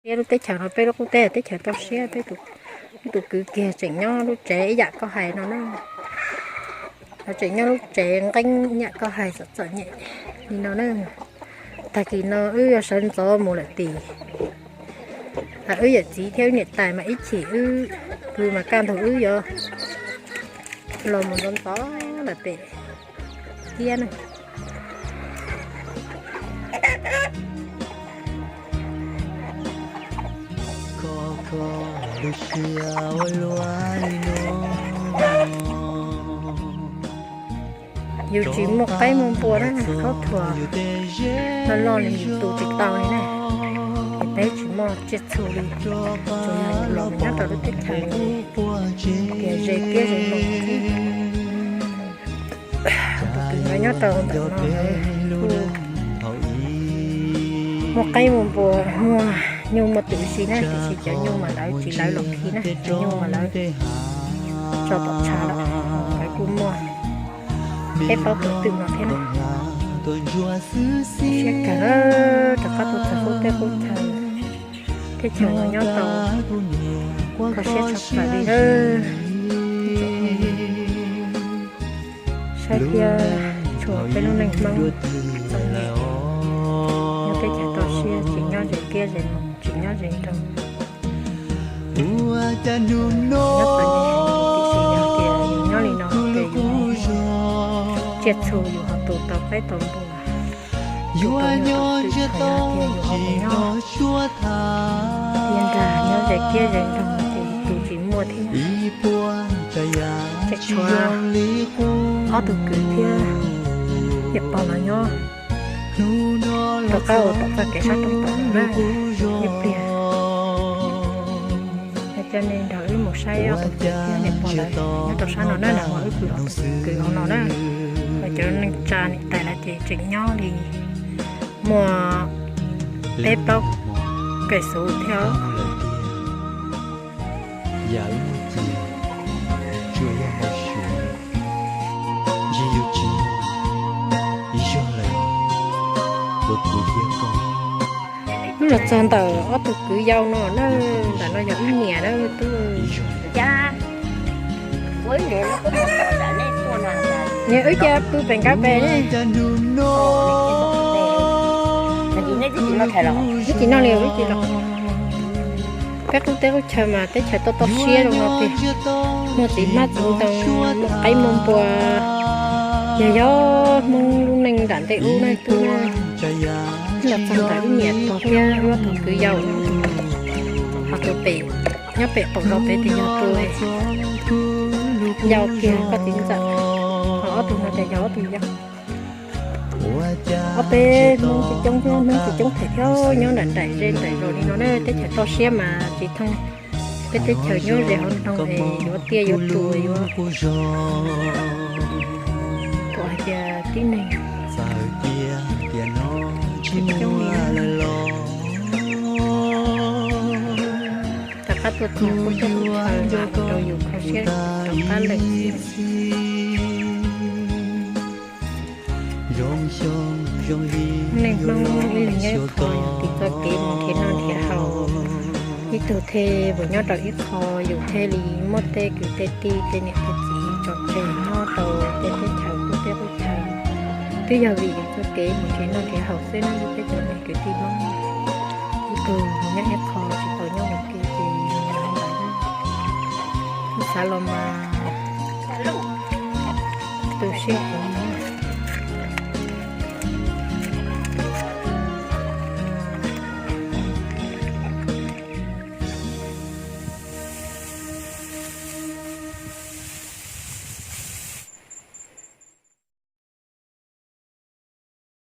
Siab lub teb chaws no, peb lub qub teb, teb chaws toj siab, peb tus kwv kiag tseem nyob lub tsev ib yam koj hais no na. Lawv tseem nyob lub tsev nqeeb ib yam koj hais, txom txom nyem li no na. Tag kis no wb yuav sawv ntxov mus lawm tim wb yawm txiv thiab wb niam tais mas ib chim wb pw mas kaj ntug wb yuav los mus ntxov ntxov lawm pem thiab na. Yus tsis muaj qaib muaj npua na, khaub thuas loj loj li yus tu tsis tau li na. Es peb tsis muaj tsiaj txhu li, tsuas yog los nyob rau lub teb chaws tias ze kiab ze npoo. Tus kwv nyob rau ntawm no kuj muaj qaib muaj npua, muaj nyuj muaj twm si na, tiam sis cov nyuj mas lawv tsis lawv los khi na, cov nyuj mas lawv tso tom tshav lawm. Lawv kuj muaj peb plaub tug twm no thiab na. Siab kawg, rov qab tuaj txog qub teb qub chaw, teb chaws no nyob tau kho siab tshaj plaws li na. Saib thiab, tshuav peb lub neej Hmoob txom nyem, nyob teb chaws toj siab, tsis nyob ze kiab ze npoo, tsis nyob ze nroog. Nyob txom nyem, tiam sis yog tias yus nyob li no ces yus tsiaj txhu yus ho tu tau qaib tau npua, yus tau nyuj tau twm, yog tias yus ho mus nyob tiaj nrag nyob ze kiab ze nroog ces yus tus tsis muaj thiab. Tseem tshuav ob tug kwv thiab niam pog los nyob rov qab ua tom txoj kev sab roob tom no na, ib pliag coj nej nrog wb mus saib ob tug kwv thiab niam pog lawv nyob rau sab no na, uas wb pw hauv tus kwv hauv no na. Ho cov neej tsa niam tais lawv ces tseem nyob li muaj peb plaub kev xub thiab. Yam wb muaj cia, tsuas yog npau suav, ntshe yuav tsis muaj ib zaug lawm, ua kuv thiab koj. Wb los txog ntawm ob tug kwv yau no na, ntawm no yog wb niam na, wb tub. Niam wb cia pw pem nqab pem ne. Wb tsis noj li, wb tsis los. Peb qub teb qub chaw mas teb chaws toj toj siab zoo no tiag, muaj txiv hmab txiv ntoo, muaj qaib muaj npua, yog yog Hmoob lub neej nram ntej ub na tub na. Los txog ntawm wb niam tog thiab wb ob tug kwv yau, ho tus pem nyob pem qaum zos pem tes yog tus yau kiag koj txiv ntxawm, ho ob tug no ces yog ob tug yau. Ob peb Hmoob coob coob thiab, Hmoob coob coob them thiab nyob nram nraim ze nraim zos li no na, teb chaws toj siab mas tsis thooj peb teb chaws nyob ze hauv nroog es yuav tiaj yuav tus yuav pom hais tias tib neeg coob li. Rov qab tuaj txog qub teb qub chaw mas ua rau yus kho siab rov qab lawm. Neej Hmoob ib leeg nyob ib qho, yus tiv txoj kev mus nrhiav noj nrhiav haus, ib tug thiaj mus nyob rau ib qho, yus thiaj li muaj tej kwv tej tij tej niam tej txiv tso tseg nyob rau tej teb chaws qub teb qub chaw. Twb yog vim yus txoj kev mus nrhiav noj nrhiav haus xwb na peb cov me kwv tij Hmoob. Ib tug mus nyob ib qho tsis tau nyob ua ke ces yus ntawd xav los mas